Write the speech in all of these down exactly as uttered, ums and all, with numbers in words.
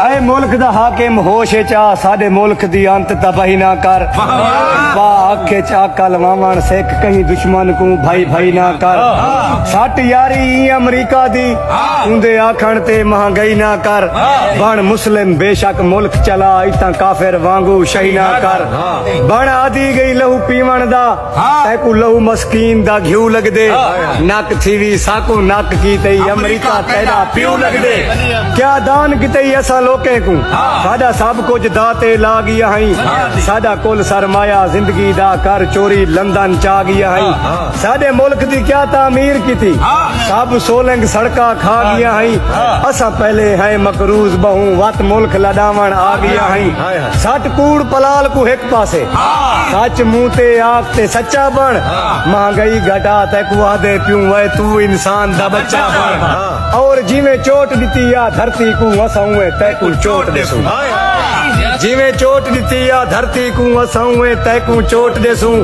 اے ملک دا حاکم ہوش اچ آ، ساݙے ملک دی انت تباہی نہ کر۔ واہ اکھ اچ عقل واوݨ سکھ، کہیں دشمن کوں بھائی بھائی نہ کر۔ سٹ یاری ایں امریکہ دی، اوندے آکھݨ تے مہانگائی نہ کر۔ بݨ مسلم بے شک ملک چلا، اتاں کافر وانگوں شہی نہ کر۔ بݨ عادی ڳئی لہو پیوݨ دا، تیکوں لہو مسکین دا گھیو لڳدے۔ نک تھیوی ساکوں نک کیتے ای امریکہ تیݙا پیو لڳدے۔ کیا دان کیتے ای اساں لوکیں کوں، ساݙا سب کجھ داں تے لا ڳیا ہئیں۔ ساݙا کل سرمایہ زندگی دا کر چوری لندن چا ڳیا ہئیں۔ ساݙے ملک دی کیا تعمیر کیتی، سب سولنگ سڑکاں کھا ڳیا ہئیں۔ اساں پہلے ہیں مقروض ٻہوں، وت ملک لݙاوݨ آ ڳیا ہئیں۔ سٹ کوڑ پلال کوں ہک پاسے، سچ منہ تے آکھ تے سچا بݨ۔ مہانگائی گھٹا تیکوں آہدے پیوں، وے توں انسان دا ٻچہ بݨ۔ اور جیویں چوٹ ݙتی آ دھرتی کوں، اساں اونویں تیکوں چوٹ ݙیسوں۔ جیویں چوٹ ݙتی آ دھرتی کوں، اساں اونویں تیکوں چوٹ ݙیسوں۔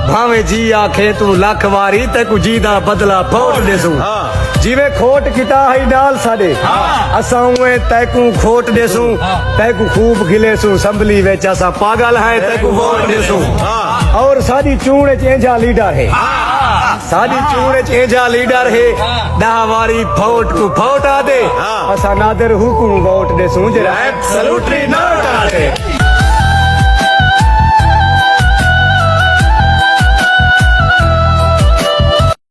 بھانویں جی آکھے توں لکھ واری، تیکوں جی دا بدلہ پھوٹ ݙیسوں۔ جیویں کھوٹ کیتا ہئی نال ساݙے، اساں اونویں تیکوں کھوٹ ݙیسوں۔ تیکوں خوب گھلیسوں اسمبلی وچ، اساں پاگل ہیں تیکوں ووٹ ݙیسوں۔ اور ساݙی چوݨ اچ اینجھا لیڈر ہے، ساݙی چوݨ اچ اینجھا لیڈر ہے، ݙاہ واری پھوٹ کوں پھوٹ آہدے۔ اساں نادر ہو کوں ووٹ ݙیسوں جیڑھا ایبسلوٹلی ناٹ آہدے۔